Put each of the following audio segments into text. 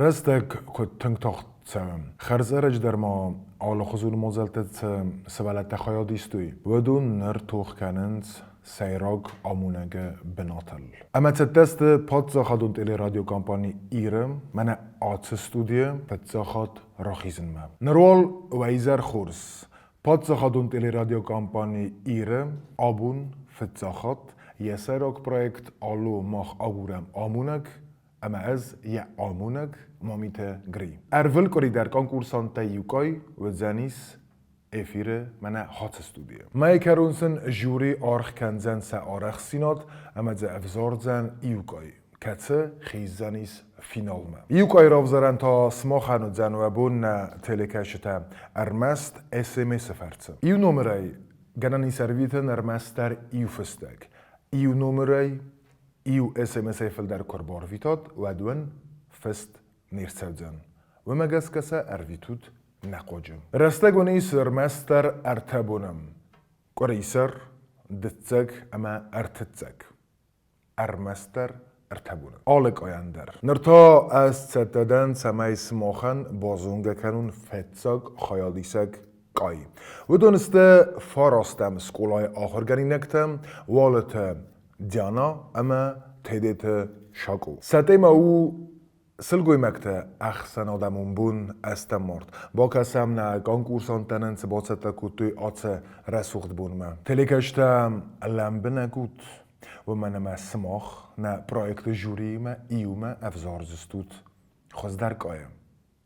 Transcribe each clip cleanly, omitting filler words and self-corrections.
Рӕстӕг куыд тынг тагъд цӕуы. Хӕрз ӕрӕджы дӕр ма алыхуызон мадзӕлтты цы сывӕллӕттӕ хайад истой, уыдон ныр тох кӕнынц сӕйраг амонӕгы бынатыл. Ӕмӕ цӕттӕ сты паддзахадон телерадиокомпани Ир-ы мӕнӕ ацы студийы фыццаг хатт рахизынмӕ. Ныр уал уӕ изӕр хорз! Паддзахадон телерадиокомпани Ир-ы абон фыццаг хатт йӕ сӕйраг проект Алло, мах агурӕм амонӕг ӕмӕ ӕз йӕ амонӕг Мамиты Гри. Ӕрвылкъуыри дӕр конкурсанттӕй иу къай уыдзӕнис эфиры мӕнӕ Хацы студийы. Мӕйы кӕрон сын жюри аргъ кӕндзӕн сӕ арӕхстдзинад ӕмӕ дзы ӕвзардзӕн иу къай, кӕцы хиздзӕнис финалмӕ. Иу къай равзарӕн та сымахӕн уыдзӕн уӕ бон нӕ телекӕсджытӕ ӕрмӕст СМС-ы фӕрцы. Иу номырӕй гӕнӕн ис ӕрвитын ӕрмӕстдӕр иу фыстӕг. Иу номырӕй иу СМС-ӕй фылдӕр куы ӕрбарвитат, уӕд уын фыст не рцӕудзӕн. Уымӕ гӕсгӕ сӕ ӕрвитут нӕ хъуаджы. Рӕстӕг уын ис ӕрмӕстдӕр ӕртӕ боны: къуырисӕр, дыццӕг ӕмӕ ӕртыццӕг. Ӕрмӕстдӕр ӕртӕ боны. Алы къайӕн дӕр. Ныр та ӕз цӕттӕ дӕн, цӕмӕй сымахӕн базонгӕ кӕнон фыццаг хайадисӕг къай. Уыдон сты фарастӕм скъолайы ахуыргӕнинӕгтӕ, Уалыты Диана ӕмӕ Тедеты Шакъо. Сӕ темӕ у сылгоймӕгты ӕхсӕнадӕмон бон ӕстӕм март. Бакӕсӕм нӕ конкурсанттӕ нын цы бацӕттӕ кодтой ацы рӕсугъд бонмӕ. Телекӕсджытӕ лӕмбынӕг ут, уымӕн ӕмӕ сымах нӕ проекты жюриимӕ иумӕ ӕвзардзыстут хуыздӕр къайы.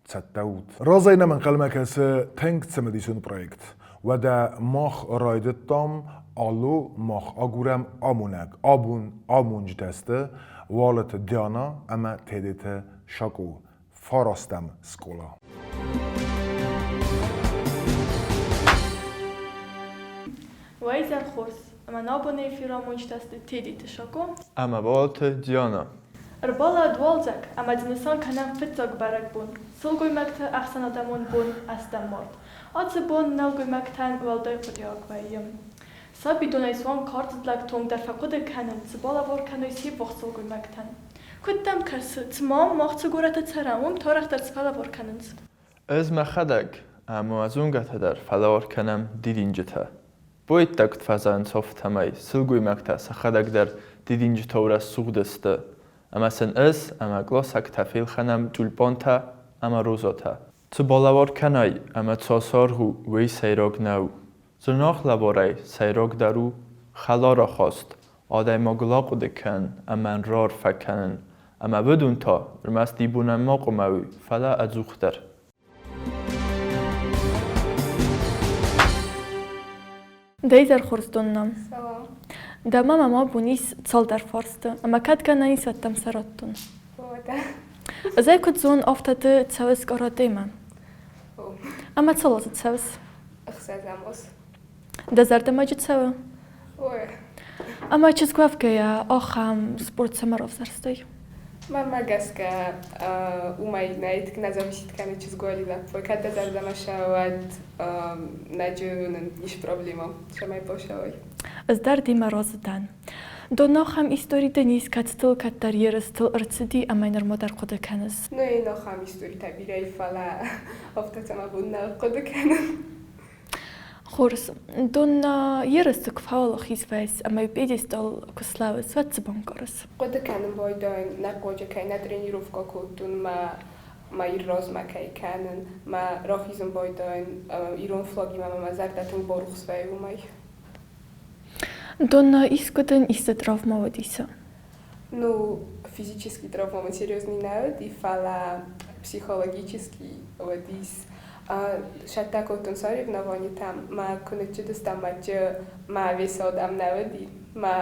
Цӕттӕ ут. Разӕй нӕм ӕнхъӕлмӕ кӕсы тынг цымыдисон проект. Уӕдӕ мах райдыдтам Алло, мах агурӕм амонӕг. Абон амонджытӕ сты Уалыты Диана ӕмӕ Тедеты Шакъо. Фарастӕм скъола. Уӕ изӕр хорз! Ӕмӕ нӕ абоны эфиры амонджытӕ сты Тедеты Шакъо ӕмӕ Уалыты Диана. Ӕрбалӕуд уалдзӕг ӕмӕ дзы нысан кӕнӕм фыццаг бӕрӕгбон, сылгоймӕгты ӕхсӕнадӕмон бон ӕстӕм март. Ацы бон нӕлгоймӕгтӕн уӕлдай хъуыдиаг вӕййы. Сабидонӕй суанг кардзыд лӕгты онг дӕр фӕхъуыды кӕнынц, цы балӕвар кӕной се ввахс сылгоймӕгтӕн. Куыд дӕм кӕсы, цыма мах цы горӕты цӕрӕм, уым тарӕхдӕр цы фӕлӕвар кӕнынц? Ӕз мӕхӕдӕг ӕмӕ мӕ зонгӕтӕ дӕр фӕлӕвар кӕнӕм дидинджытӕ. Боиттӕ куыд фӕзӕгъынц, афтӕмӕй сылгоймӕгтӕ сӕхӕдӕг дӕр дидинджытау рӕсугъд сты, ӕмӕ сын ӕз ӕмӕ къласӕгтӕ фелхӕнӕм тюльпантӕ ӕмӕ розӕтӕ. Цы балӕвар кӕнай ӕмӕ цас аргъ у, уый сӕйраг нӕу. Зынаргъ лӕварӕй сӕйрагдӕр у хӕлар ахаст, адӕймагыл ахъуыды кӕн ӕмӕ йын раарфӕ кӕнын, ӕмӕ уыдон та ӕрмӕст ибонӕн ма хъуамӕ уой, фӕлӕ ӕдзухдӕр. Дӕ изӕр хорз, Донна. Салам. Дӕ мамӕ ма бон ис цалдӕр фарсты, ӕмӕ кӕд гӕнӕн ис, уӕд дӕм сӕ раттон. Уӕдӕ. Ӕз ӕй куыд зонын, афтӕ ды цӕуыс каратемӕ. Ӕмӕ цал азы цӕуыс? Ӕхсӕзӕм аз. Дӕ зӕрдӕмӕ чи цӕуы? Ой. Ӕмӕ чызг уӕвгӕйӕ ахӕм спорт цӕмӕ равзӕрстай? Мӕнмӕ гӕсгӕ, уымӕй нӕ нӕ зависит кӕны чызгуали лӕппуй. Кӕд дӕ зӕрдӕмӕ сӕуӕд, нӕджы нын ис проблемӕ, цӕмӕй босӕуой. Ӕз дӕр демӕ разы дӕн. Дон ахӕм истори дын ис, кӕцытыл кӕддӕр ерыстыл ӕрцыди ӕмӕ нырма дӕр хъуыды кӕныс? Ну, ин ахӕм историтӕ бирӕ, фӕлӕ афтӕ цӕмӕ бон нӕ хъуыды кӕнын. Хорз. Дон ерысты куы фӕуӕлахиз вӕййыс ӕмӕ пьедестал куы слӕууыс, уӕд цы банкъарыс? Хъуыды кӕнын байдайын, нӕ къоджы кӕй нӕ тренировкӕ кодтон, мӕ мӕ размӕ кӕй кӕнын, мӕ рахизын байдайын ирон флагимӕ ӕмӕ мӕ зӕрдӕ тынг барухс вӕййы уымӕй. Донна, искуы дын исты травмӕ уыдис? Ну, физический травма мын серьезный нӕ уыди, фӕлӕ психологический уыдис. Сӕттӕ кодтон соревнованитӕм, мӕ куы ныццыдыстӕм матчы, мӕ весо дӕм нӕ уыди, мӕ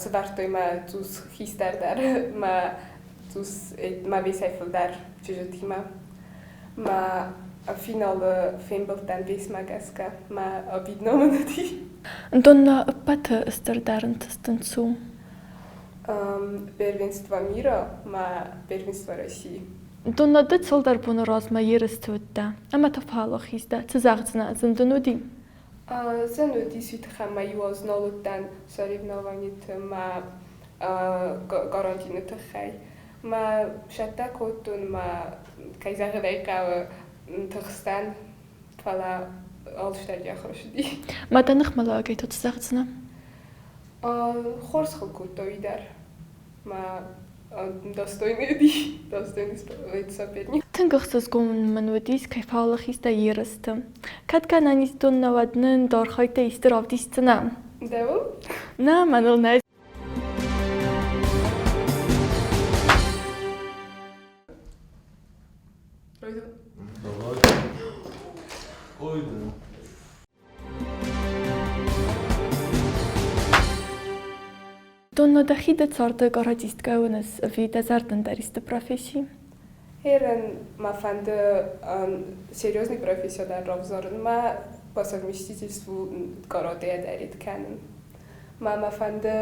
сывӕрдтой мӕ цъус хистӕр дӕр, мӕ цъус мӕ весӕй фылдӕр чызджытимӕ. Мӕ финалы фембӕлдтӕн весмӕ гӕсгӕ мӕ обидно мын уыди. Донна ӕппӕты стырдӕр ӕнтыстын цы у? Первенство мира мӕ первенство России. Донна, ды цалдӕр боны размӕ ерысты уыдтӕ ӕмӕ та фӕуӕлахиз дӕ. Цы зӕгъдзынӕ, зын дын уыди? Зын уыдис уый тыххӕй мӕ иу аз нал уыдтӕн соревнованиты мӕ карантины тыххӕй. Мӕ цӕттӕ кодтон, мӕ, кӕй зӕгъын ӕй хъӕуы, тыхстӕн, фӕлӕ алцыдӕр хорз уыди. Ма дӕ ныхмӕлӕуӕгӕй та цы зӕгъдзынӕ? Хорз хыл кодта уый дӕр. Мӕ достойный уыди, достойный соперник. Тынг ӕхсызгон мын уыдис, кӕй фӕуӕлахиз дӕ ерысты. Кӕд гӕнӕн ис дон науӕд нын дӕ архайдтӕ исты равдисдзынӕ? Дӕуыл? Нӕ, мӕныл нӕ. Давай. Ой, да. Донна, дӕхи дӕ царды каратисткӕ уыныс ӕви дӕ зӕрды ӕндӕр исты професси? Ерын мӕ фӕнды серьезный профессия дӕр равзарын, мӕ по совместительству каратейӕ дӕр кӕнын. Мӕ мӕ фӕнды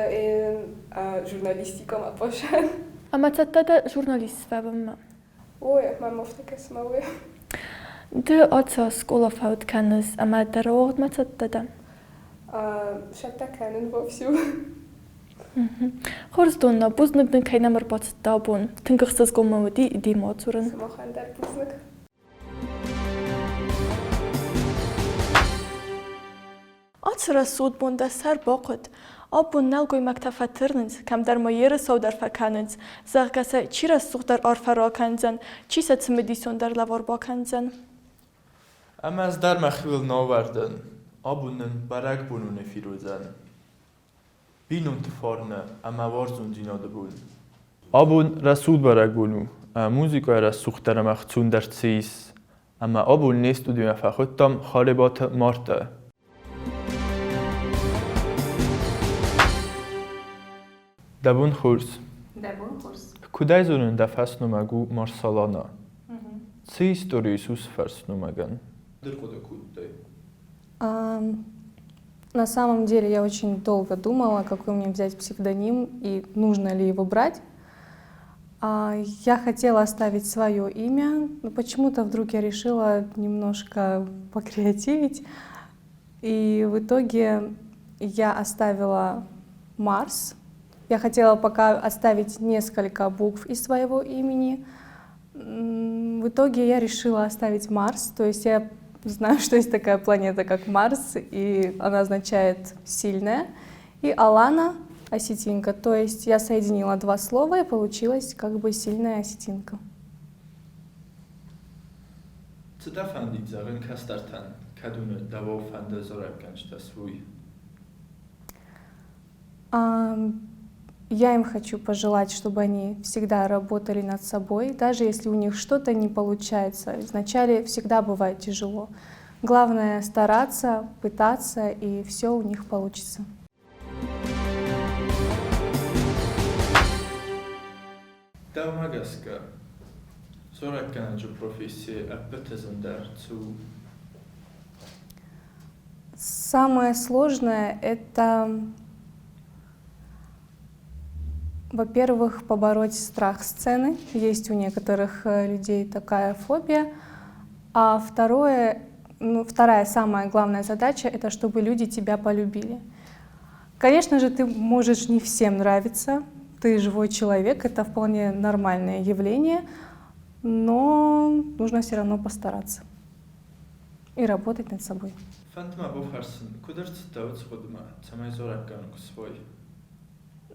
журналистикӕмӕ баззайын. Ӕмӕ цӕттӕ дӕ журналист суӕвынмӕ? Ой, мӕм афтӕ кӕсы мӕ уый. Ды ацы скъола фӕуд кӕныс ӕмӕ дӕ рауагъдмӕ цӕттӕ дӕ? Цӕттӕ кӕнын вовсю. Хорз, Донна, бузныг дын, кӕй нӕм ӕрбацыдтӕ абон. Тынг ӕхсызгон мын уыди демӕ адзурын. Сымахӕн дӕр бузныг. Ацы рӕсугъд бон дӕ сӕр бахъуыд. Абон нӕлгоймӕгтӕ фӕтырнынц, кӕмдӕр ма ерысау дӕр фӕкӕнынц, зӕгъгӕ сӕ чи рӕсугъддӕр арфӕ ракӕндзӕн, чи сӕ цымыдисондӕр лӕвар бакӕндзӕн. Ӕмӕ ӕз дӕр мӕхиуыл нӕ Абон нын бӕрӕгбонон эфир уыдзӕн. Бинонты фарны ӕмӕ уарзондзинады бон. Абон рӕсугъд бӕрӕгбон у. Музыкӕйы рӕсугъддӕр ӕмӕ ӕхцондӕр цы ис. Ӕмӕ абон не студимӕ фӕхуыдтам Харебаты Мартӕ. Дӕ бон хорз. Дӕ бон хорз. Куыдӕй зонын дӕ фӕсномӕг у Марсалана? Цы истори ис уыцы фӕсномӕгӕн? Ды рхъуыды кодтай? На самом деле я очень долго думала, какой мне взять псевдоним и нужно ли его брать. Я хотела оставить свое имя, но почему-то вдруг я решила немножко покреативить. И в итоге я оставила Марс. Я хотела пока оставить несколько букв из своего имени. В итоге я решила оставить Марс, то есть я знаю, что есть такая планета, как Марс, и она означает «сильная». И Алана — осетинка, то есть я соединила два слова, и получилась как бы сильная осетинка. Цы дӕ фӕндид зӕгъын кӕстӕртӕн, кӕд уын дӕуау фӕнды зарӕггӕнджытӕ суой? Я им хочу пожелать, чтобы они всегда работали над собой, даже если у них что-то не получается. Вначале всегда бывает тяжело. Главное стараться, пытаться, и все у них получится. Дӕумӕ гӕсгӕ, зарӕггӕнӕджы професси ӕппӕты зындӕр цы у? Самое сложное — это, во-первых, побороть страх сцены. Есть у некоторых людей такая фобия. А второе, ну, вторая самая главная задача — это чтобы люди тебя полюбили. Конечно же, ты можешь не всем нравиться, ты живой человек, это вполне нормальное явление, но нужно все равно постараться и работать над собой. Фӕнды мӕ бафӕрсын, куыд ӕрцыдтӕ уыцы хъуыдымӕ, цӕмӕй зарӕггӕнӕг суай?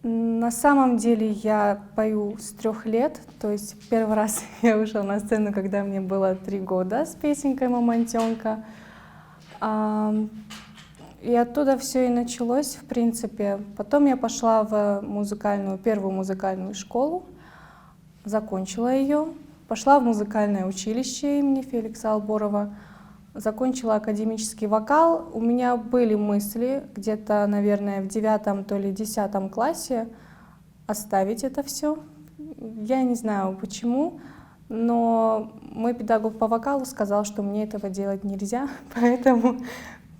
На самом деле я пою с 3 лет, то есть первый раз я вышла на сцену, когда мне было 3 года с песенкой «Мамонтенка». И оттуда все и началось, в принципе. Потом я пошла в первую музыкальную школу, закончила ее, пошла в музыкальное училище имени Феликса Алборова, закончила академический вокал. У меня были мысли где-то, наверное, в 9 то ли 10 классе оставить это все. Я не знаю почему, но мой педагог по вокалу сказал, что мне этого делать нельзя,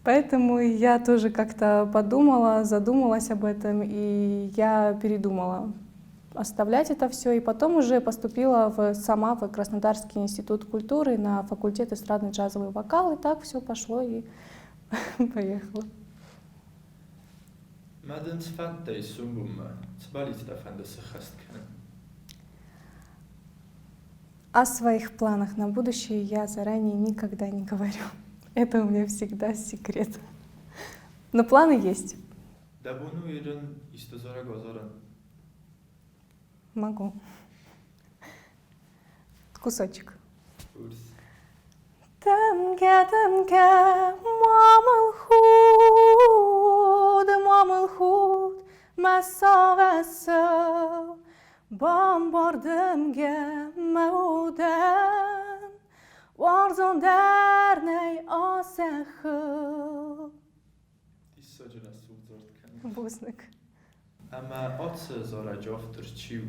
поэтому я тоже как-то подумала, задумалась об этом, и я передумала оставлять это все. И потом уже поступила сама в Краснодарский институт культуры на факультет эстрадный джазовый вокал, и так все пошло и поехало. Ма дын цы фӕндтӕ ис сомбонмӕ? Цы бӕллицтӕ фӕнды сӕххӕст кӕнын? О своих планах на будущее я заранее никогда не говорю. Это у меня всегда секрет. Но планы есть. Дӕ бон у ирон исты зарӕг азарын? Могу. Кусочек. Дымгӕ, дымгӕ, ма мыл худ, ма мыл худ, мӕ сагъӕсыл. Бамбар дымгӕ мӕ удӕн, уарзондӕр нӕй а зӕххыл. Диссаджы рӕсугъд дзырд кӕны. Бузныг. Ӕмӕ ацы зарӕджы автор чи у?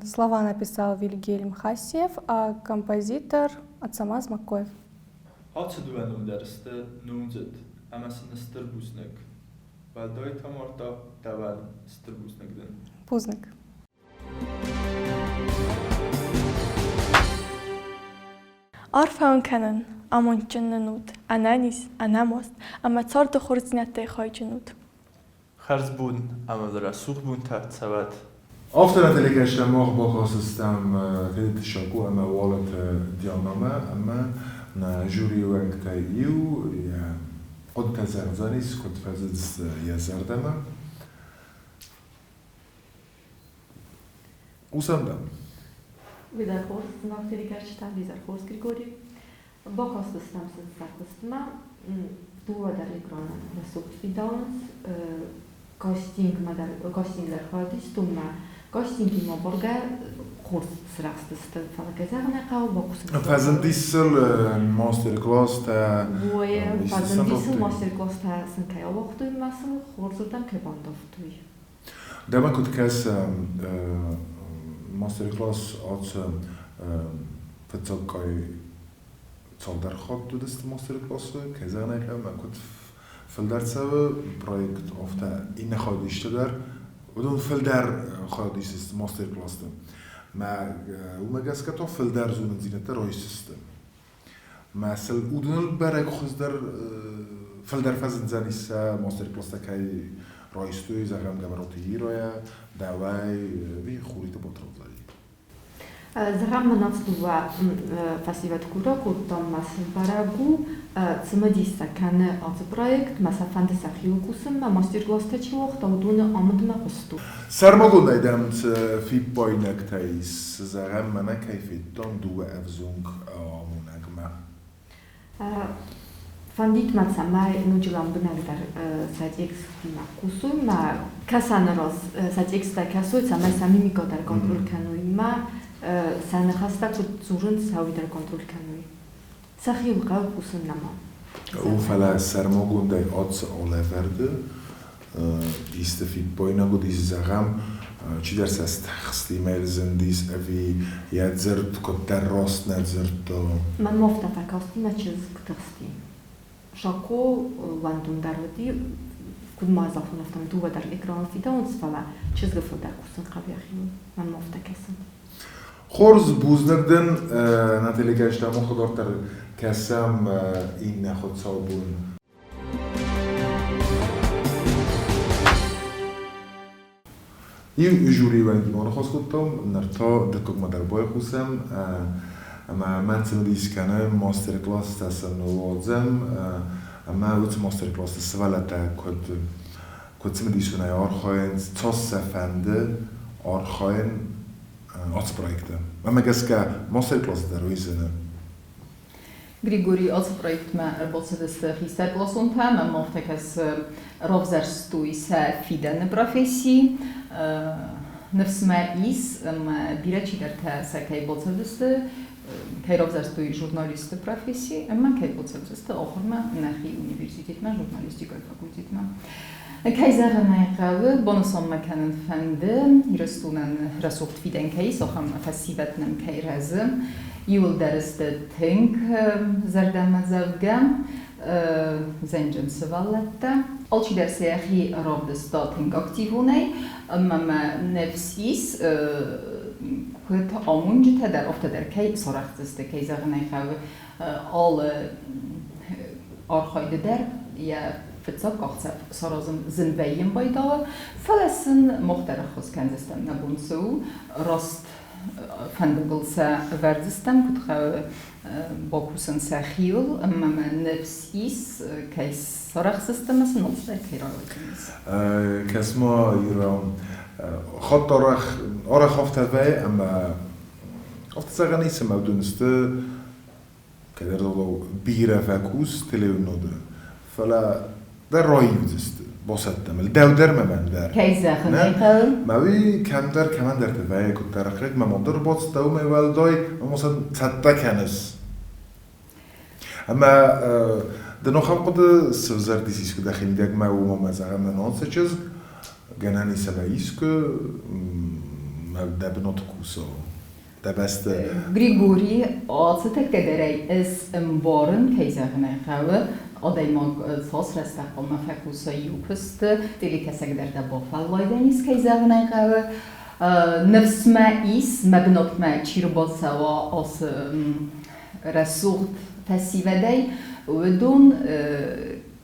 Слова написал Вильгельм Хасиев, а композитор Ацамаз Маккоев. Ацы дыууӕ ном дӕр сты номдзыд ӕмӕ сын стыр бузныг. Уӕлдай Тамар та дӕуӕн стыр бузныг дӕн. Бузныг. Арфӕ уын кӕнын, амондджын нын ут, ӕнӕниз, ӕнӕмаст ӕмӕ царды хорздзинӕдтӕй хайджын ут. Хӕрзбон ӕмӕ рӕсугъд бонтӕ цӕуӕд! Афтӕ нӕ телекӕстӕ мах бахӕцыдыстӕм Тедеты Шако ӕмӕ Уалыты Дианамӕ ӕмӕ нӕ жюрийы уӕнгтӕй иу йӕ хъуыдытӕ зӕгъдзӕнис, куыд фӕзыдысты йӕ зӕрдӕмӕ. Хъусӕм дӕм. Уый хорз, ног телекӕсджытӕ, изӕр хорз, Григорий. Бакастыстӕм сын сӕ куыстмӕ. Дыууӕ дӕр экраны рӕсугъд фидауынц. Кастингмӕ дӕр, кастинг дӕр хайад истон мӕ. Кастингимӕ бӕргӕ хорз сырӕхстысты, фӕлӕ кӕй зӕгъын ӕй хъӕуы, бакусын. Фӕзындис сыл мастер-класстӕ. Фӕзындис сыл мастер-класстӕ сын кӕй ауагътой мӕ сыл хорзырдӕм кӕй бандӕвтой. Дӕмӕ куыд кӕсы мастер-класс ацы фыццаг къай цалдӕр хатт уыдысты мастер-классы, кӕй зӕгъын ӕй хъӕуы, ӕмӕ куыд фылдӕр цӕуы проект, афтӕ иннӕ хайадисджытӕ дӕр, уыдон фылдӕр хайад исынц мастер-классты. Мӕ уымӕ гӕсгӕ та фылдӕр зонындзинӕдтӕ райсдзысты. Мӕ сыл уыдоныл бӕрӕг хуыздӕр фылдӕр фӕзындзӕнис сӕ мастер-класстӕ кӕй райстой, зӕгъӕм, Гӕбӕроты Иройӕ, дӕуӕй, ӕви Хуриты Батрадзӕй. Зӕгъӕм, мӕн ацы дыууӕ фӕсивӕд куы ракодтам, мӕ сын бӕрӕг у, цымыдис сӕ кӕны ацы проект, мӕ сӕ фӕнды сӕхиуыл кусынмӕ, мастер-класстӕ чи уагъта, уыдоны амындмӕ хъуыстой. Сӕрмагондӕй дӕм цы фиппаинӕгтӕ ис, зӕгъӕм, мӕнӕ кӕй федтон дыууӕ ӕвзонг амонӕгмӕ? Фӕндид мӕ, цӕмӕй ноджы лӕмбынӕгдӕр сӕ текстимӕ кусой, мӕ кӕсӕны раз сӕ тексттӕ кӕсой, цӕмӕй сӕ мимикӕ дӕр контроль кӕной, мӕ сӕ ныхӕстӕ куыд дзурынц, уый дӕр контроль кӕной. Сӕхиуыл хъӕуы кусын нӕма. О, фӕлӕ сӕрмагондӕй ацы алӕвӕрды исты фиппаинаг уыдис, зӕгъӕм, чидӕр сӕ стыхстимӕ зындис ӕви йӕ дзырд куыддӕр раст нӕ дзырдта. Мӕнмӕ афтӕ фӕкасти, мӕ чызг тыхсти. Шако уӕндондӕр уыди, куыд ма зӕгъон, афтӕмӕй дыууӕ дӕр экраныл фидауынц, фӕлӕ чызгы фылдӕр кусын хъӕуы йӕхиуыл. Мӕнмӕ афтӕ кӕсы. Хорз, бузныг дын, нӕ телекӕсджытӕ мах дарддӕр кӕсӕм иннӕ хуыцаубон. Иу жюрийы уӕнгимӕ аныхас кодтам, ныр та дыккагмӕ дӕр байхъусӕм ӕмӕ мӕн цымыдис кӕны мастер-класстӕ сын уадзӕм ӕмӕ уыцы мастер-классты сывӕллӕттӕ куыд куыд цымыдисонӕй архайынц, цас сӕ фӕнды архайын ацы проекты. Мӕнмӕ гӕсгӕ мастер-класс дӕр уый зыны. Григорий ацы проектмӕ ӕрбацыдысты хистӕркъласонтӕ ӕмӕ афтӕ кӕсы равзӕрстой сӕ фидӕны професси. Ныфс мӕ ис, ӕмӕ бирӕ чидӕртӕ сӕ кӕй бацӕудзысты, кӕй равзӕрстой журналисты професси ӕмӕ кӕй бацӕудзысты ахуырмӕ нӕхи университетмӕ, журналистикӕйы факультетмӕ. Кӕй зӕгъын ӕй хъӕуы, банысан мӕ кӕнын фӕнды, Ирыстонӕн рӕсугъд фидӕн кӕй ис, ахӕм фӕсивӕд нӕм кӕй рӕзы. Иуылдӕр сты тынг зӕрдӕмӕдзӕугӕ зӕнджын сывӕллӕттӕ. Алчидӕр сӕ йӕхи равдыста тынг активонӕй, ӕмӕ мӕ ныфс ис, куыд амонджытӕ дӕр, афтӕ дӕр кӕй сарӕхдзысты, кӕй зӕгъын ӕй хъӕуы, алы архайды дӕр йӕ фыццаг къахдзӕф саразын зын вӕййын байдауы, фӕлӕ сын мах дӕр ӕххуыс кӕндзыстӕм, нӕ бон цы у, раст фӕндагыл сӕ ӕвӕрдзыстӕм, куыд хъӕуы бакусын сӕхиуыл, ӕмӕ мӕ ныфс ис, кӕй сарӕхсдзысты ӕмӕ сын алцыдӕр кӕй рауайдзӕнис. Кӕс-ма, Ира, хатт арӕх, арӕх афтӕ вӕййы, ӕмӕ афтӕ зӕгъӕн ис, ӕмӕ уыдон сты кӕддӕр бирӕ фӕкус телеуынады, фӕлӕ дӕ раивдзысты, басӕттӕм ыл, дӕу дӕр мӕ мӕн дӕр. Кӕй зӕгъын ӕй хъӕуы? Мӕ уый кӕмдӕр кӕмӕндӕрты вӕййы куыддӕр хъыг, мӕ мад ӕрбацыд дӕумӕ уӕлдай, ӕмӕ сӕ цӕттӕ кӕныс. Ӕмӕ дын ахӕм хъуыды сывзӕрдис искуы дӕхимидӕг мӕ уымӕ мӕ зӕгъӕм нӕ ноцы чызг, гӕнӕн ис ӕмӕ искуы мӕ дӕ бынаты куса. Дӕ бӕсты. Григорий ацы тӕккӕ дӕр ӕй ӕз ӕмбарын, кӕй зӕгъын ӕй хъӕуы, адӕймаг цас рӕстӕг хъуамӕ фӕкуса иу куысты, телекӕсӕг дӕр дӕ бафӕллайдзӕнис, кӕй зӕгъын ӕй хъӕуы. Ныфс мӕ ис, мӕ бынатмӕ чи рбацӕуа ацы рӕсугъд фӕсивӕдӕй, уыдон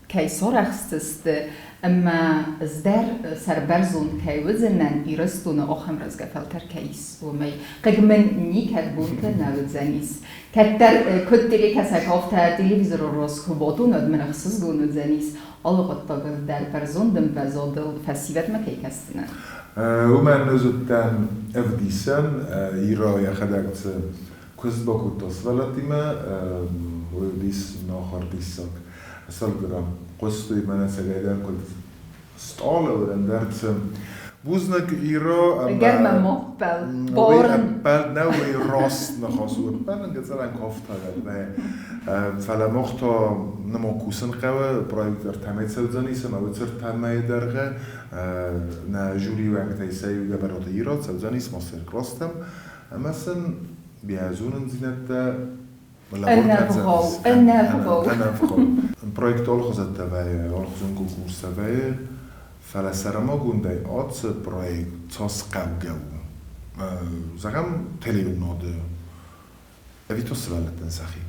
кӕй сарӕхстысты ӕмӕ ӕз дӕр сӕрбӕрзонд кӕй уыдзынӕн, Ирыстоны ахӕм рӕзгӕ фӕлтӕр кӕй ис, уымӕй. Хъыг мын никӕд бонты нӕ уыдзӕнис. Кӕддӕр куыд телекӕсӕг, афтӕ телевизоры раз куы бадон, уӕд мын ӕхсызгон уыдзӕнис, алы хъуыддагыл дӕр бӕрзонд ӕмвӕзадыл фӕсивӕдмӕ кӕй кӕсдзынӕн. Уымӕн ӕз уыдтӕн ӕвдисӕн, Ира йӕхӕдӕг цы куыст бакодта сывӕллӕттимӕ, уый уыдис нахуыр диссаг. Сӕлгуырӕ хъуыстой мӕнӕ цӕгӕйдӕр куыд стъалы ӕндӕр цы. Бузныг Иро ӕмӕ Гӕрмӕ ма ппӕл, борн. Ӕппӕл нӕ уый раст ныхас у. Ӕппӕлын гыццылӕн кафтагад нӕ. Фӕлӕ мах та ныма кусын хъӕуы, проект ӕртӕмӕй цӕудзӕнис ӕмӕ уыцы ӕртӕ мӕйы дӕргъы нӕ жюрийы уӕнгтӕй сӕ иу Гӕбӕраты Ира цӕудзӕнис мастер-класстӕм ӕмӕ сын бирӕ зонындзинӕдтӕ Ӕнӕвгъау, ӕнӕвгъау. Ӕнӕвгъау. Проект алыхуызӕттӕ вӕййы, алыхуызон конкурстӕ вӕййы, фӕлӕ сӕрмагондӕй ацы проект цас хъӕугӕ у? Зӕгъӕм, телеуынады ӕви та сывӕллӕттӕн сӕхи?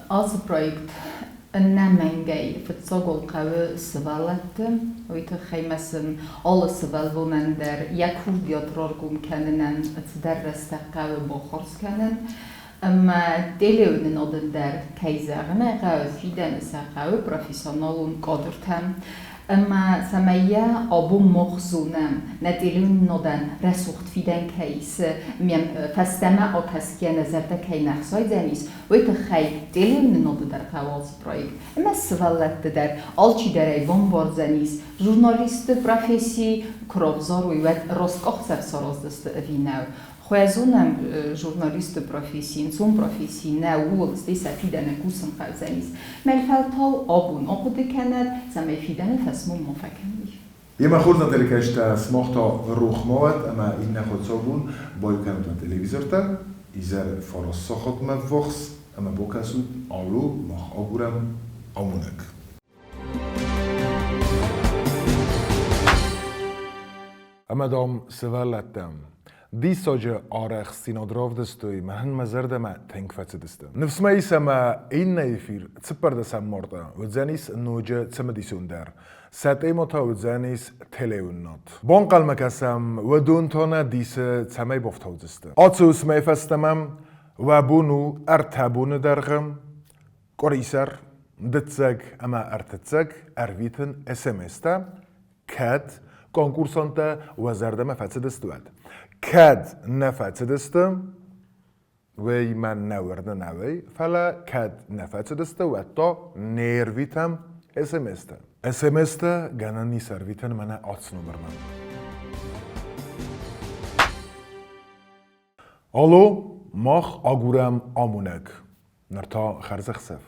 Ацы проект ӕнӕмӕнгӕй фыццагыл хъӕуы сывӕллӕтты. Уый тыххӕй ма сын алы сывӕллонӕн дӕр йӕ курдиат раргом кӕнынӕн цыдӕр рӕстӕг хъӕуы бахардз кӕнын. Ӕмӕ телеуынынадӕн дӕр, кӕй зӕгъын ӕй хъӕуы, фидӕны сӕ хъӕуы профессионалон кадртӕ. Ӕмӕ цӕмӕй йӕ абон мах зонӕм, нӕ телеуынынадӕн рӕсугъд фидӕн кӕй ис, фӕстӕмӕ акӕсгӕ нӕ зӕрдӕ кӕй нӕ хсайдзӕнис, уый тыххӕй телеуынынады дӕр хъӕуы ацы проект. Ӕмӕ сывӕллӕтты дӕр алчидӕр ӕй бамбардзӕнис, журналисты професси куы равзарой, уӕд раст къахдзӕф сараздзысты ӕви нӕ. Хуӕзонӕм журналисты професси, ӕнцон професси нӕ ууыл, стӕй сӕ фидӕны кусын хъӕудзӕнис. Мӕлфӕлтау абон ахъуыды кӕнӕд, цӕмӕй фидӕны фӕсмон ма фӕкӕной. Емӕ хорз нӕ телекӕсджытӕ, сымах та рох ма уӕд ӕмӕ иннӕ хуыцаубон баиу кӕнут нӕ телевизортӕ, изӕр фараст сахатмӕ ввахс ӕмӕ бакӕсут Алло, мах агурӕм амонӕг. Ӕмӕ, дам, сывӕллӕттӕм диссаджы арӕхстдзинад равдыстой, мӕнӕн мӕ зӕрдӕмӕ тынг фӕцыдысты. Ныфс мӕ ис ӕмӕ иннӕ эфир цыппӕрдӕсӕм марты уыдзӕнис ноджы цымыдисондӕр. Сӕ темӕ та уыдзӕнис телеуынынад. Банхъӕлмӕ кӕсӕм, уыдон та нӕ дисы цӕмӕй бафтаудзысты. Ацы уысмӕй фӕстӕмӕ уӕ бон у ӕртӕ боны дӕргъы къуырисӕр, дыццӕг ӕмӕ ӕртыццӕг ӕрвитын СМС-тӕ Кӕд конкурсонтӕ уӕ зӕрдӕмӕ фӕцыдысты, уӕд. Кӕд нӕ фӕцыдысты, уый мӕн нӕ уырны нӕуӕй, фӕлӕ кӕд нӕ фӕцыдысты, уӕд та не рвитӕм СМС-тӕ. СМС-тӕ гӕнӕн ис ӕрвитӕн мӕнӕ ацы номырмӕ. Алло, мах агурӕм амонӕг. Ныр та хӕрзӕхсӕв.